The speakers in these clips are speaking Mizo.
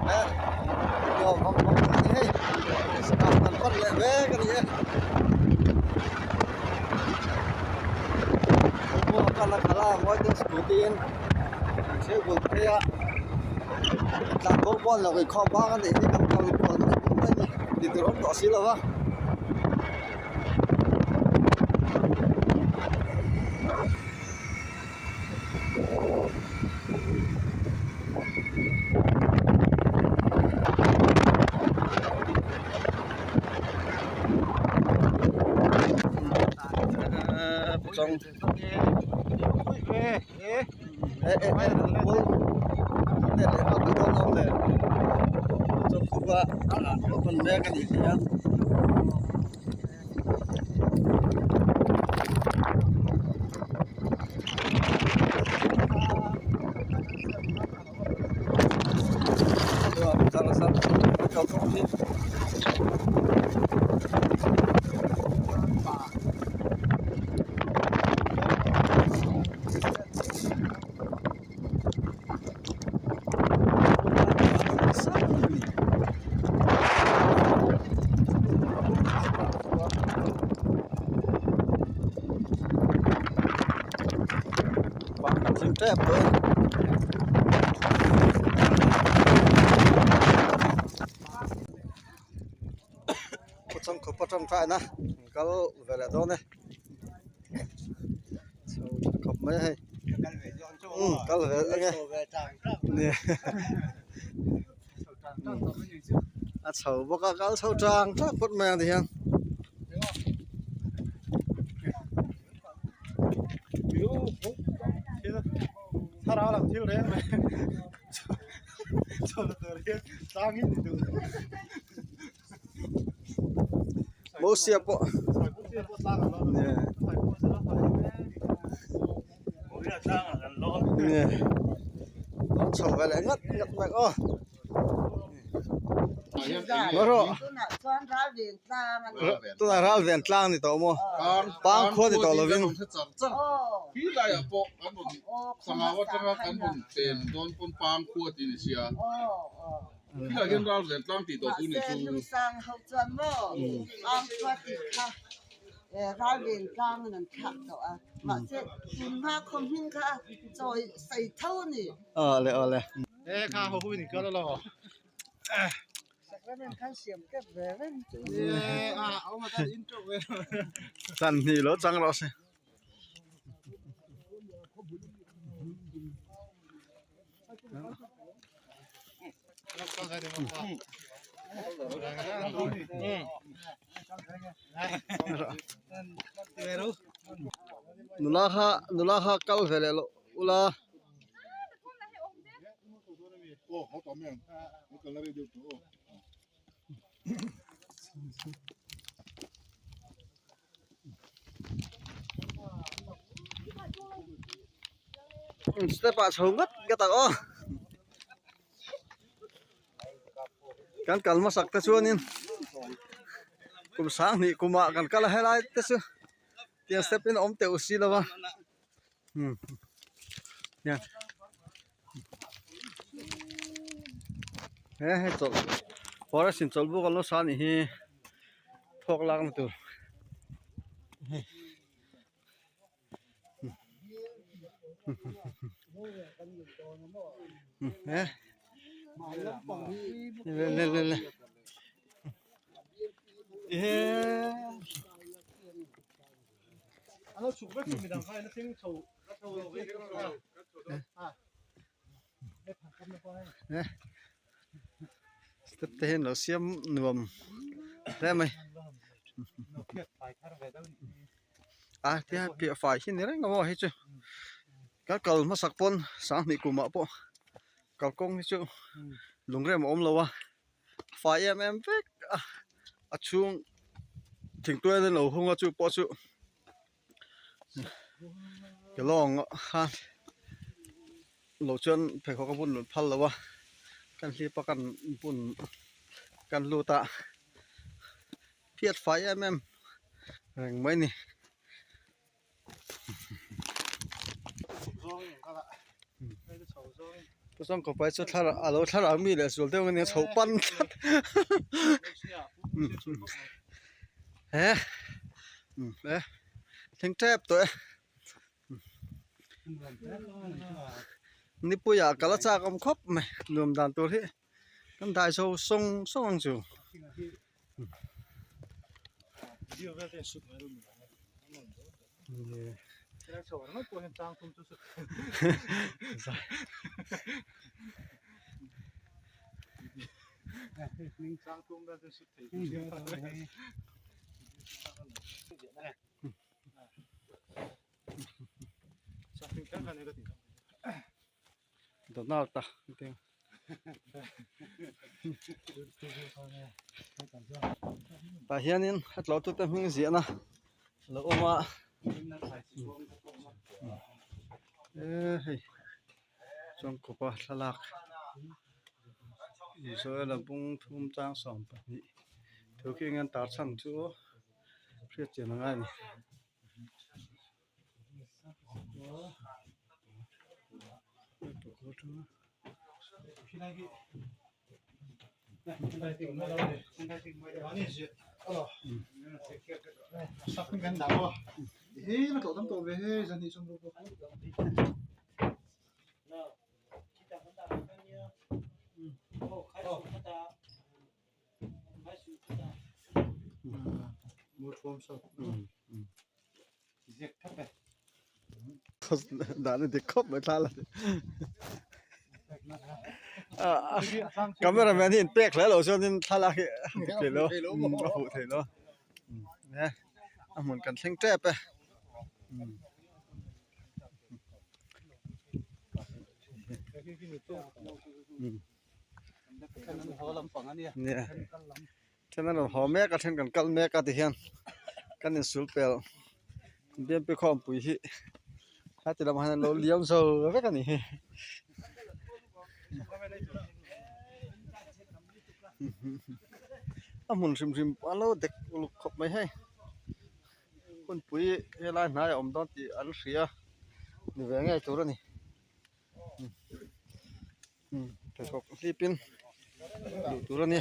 Eh nuam vang vang a ni hei sangha kan pan leh mek a ni e khawmual a kal a kal a mawi te scooty in an thlir bul phei a tlan bo pawh an lo inkhawm bang a nih hi kan kal kual mai mai a ni tih tur awm tawh si lo va. Tep tawh a ni. Khawchhang khawpa tangkaina an kal ve leh dawn e chho tha khawp mai a hei umm kal ve ang e a chho bawk a kal chho tang tang phawt mai ang tihian. Mosia pawh nge chho ve leh ngat ngat mai aw. Tunah ral ven tlang ni tawh maw pang khua ni tawh lovin. Awle awle. Chan hnih lo chang rawh se. Nula kha nula kha kal ve leh loh ula. Step ah chho ngat ngat ang aw kan kal hmasak te chuanin kum sanghnih kumah kan kal a helai te chu tiang step in a awm teuh si lo va. Hian he hei chawlh forest in chawlh buk an lo sa anih hi thawk lak na tur hei he le le le le ehe. Step te hian lo siam nuam hle mai a tia piah fai hi ni reng a maw hei chu ka kal hmasak pawn sanghnih kumah pawh kalkawng hi chu lungrem a awm lo a fai em em vek a a chhung thingtuai an lo hung a chu pawh chu ke lawng khan lo chuan pheikhawk a bun lut phal lo a kan hlip a kan bun kan lut a phiat fai em em reng mai a ni. Pu Chawngkawpa hi chu thla a lo thla rang mi leh zual deuh ania chhoh pan tlat he e thleng tep tawh e nipuiah kal a chak awm khawp mai nuam dan tur hi kan dai chho sawng sawng ang chu. Donald a tah hianin a tlawh tute hming ziahna a lo awm a eee hei chawngkawpa thlalak Israel a bung thum chang 12 thu khi eng an tar chhan chu hriat chian a ngai a ni. Dan a dik khawp mai thla la camera man hi in pek hle lo chuan in thlalak hi a dik thei lo a fuh thei lo a hmun kan thleng tep e. Nia then an rawn haw mek a then kan kal mek a tihian kan insul pel B M P khawmpui hi heti lamah hian an lo liam zo vek a ni hi a hmun hrim hrim a lo dek uluk khawp mai hei hunpui helai hnai a awm dawn tih an hria ni ve ngei tur a ni. Pheikhawk hlip in duh tur a ni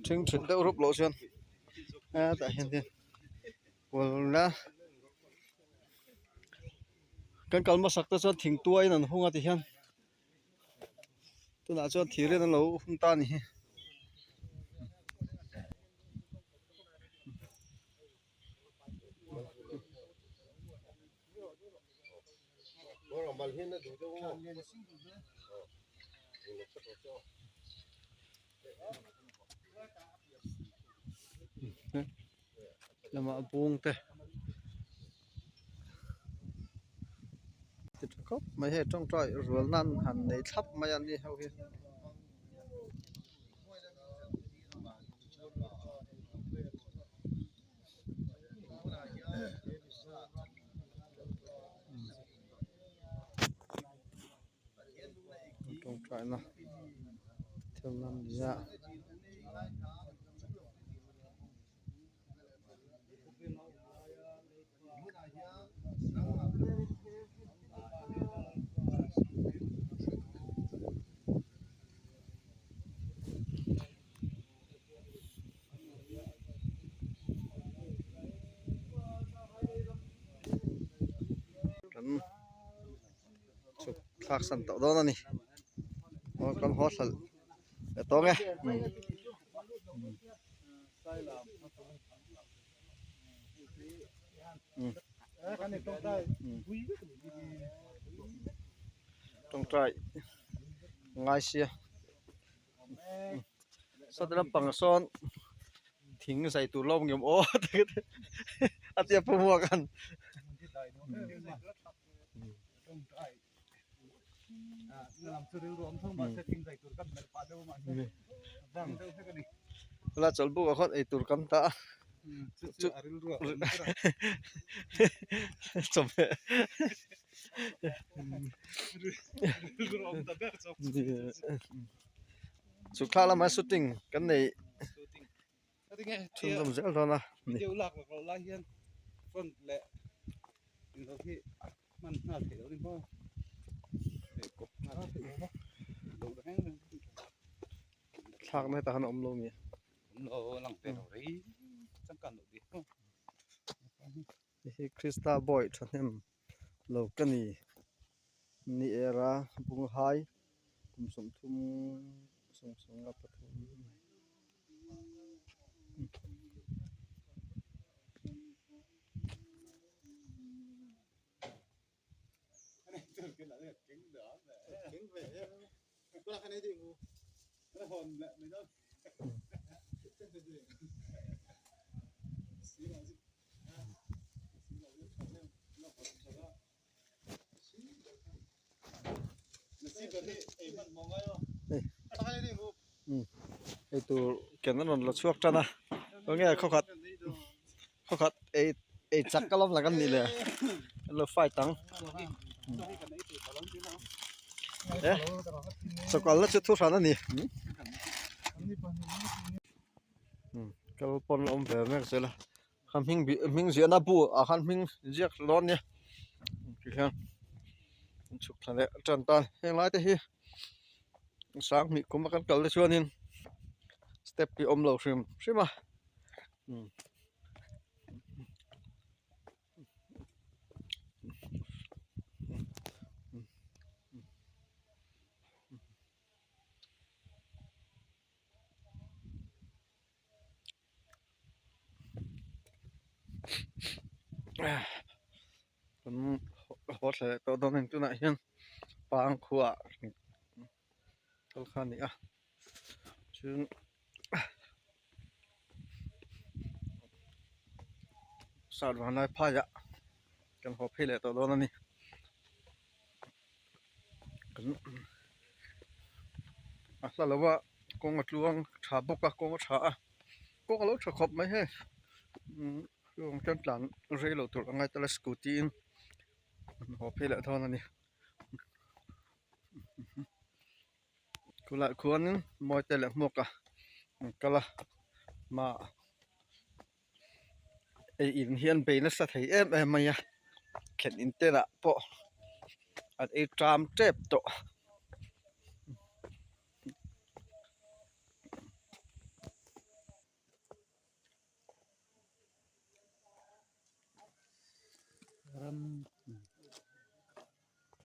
ṭhingṭhit deuh rup loh chuan hetah hian kualna. Kan kal hmasak te chuan thing tuaiin an hung a ti hian tunah chuan thir in an lo hung ta a ni hi. Lamah bung te ti tha khawp mai hei tawngtai rual nan han nei thlap mai a ni ho hi. Tawngtaina thil nan nia. Kan chhuk thlak san tawh dawn a ni aw kan haw thlal Ka tawng e. Tawngtai ngai sia sawti lampang ah sawn thing zai tur lo awm aw a tia pu hmuak an. Hela chawlhbuk ah khuan eitur kan dah a chawhmeh. Chhuk thlak lamah shooting kan nei chhunzawm zel dawn a ni. Thlak na hetah khan a awm lo mi? Hei hi Krista bawi thahnem lo ka ni ni era bunghai kum 30 73. Hei tur ken a rawn la chhuak tan a enge khawkhat khawkhat ei ei chak ka lawm lak an nih le an lo fight ang e chawkal na chu thu hran a ni kal pawn a awm ve mek zel a kha hming bih hming ziahna bu ah khan hming ziak dawn nia tikhian an chhuk thla leh tan ta heng lai te hi sanghnih kum a kan kal te chuanin step hi awm lo hrim hrim a umm. Kan haw thla leh tawh dawn a ni tunah hian pang khuaah kal kha a ni a chuan sat vanlai phaiah kan haw phei leh tawh dawn a ni. A hla lo a kawng a tluang tha bawk a kawng a tha a kawng a lo tha khawp mai hei umm chuan tlan rei lo tur a ngai tel a scooty in an haw phei leh dawn a ni khulai khuanin mawi te leh hmuak a an kal a mah Ei in hian bei nasa thei em em mai a thlen in te lah pawh an ei ṭam ṭep tawh.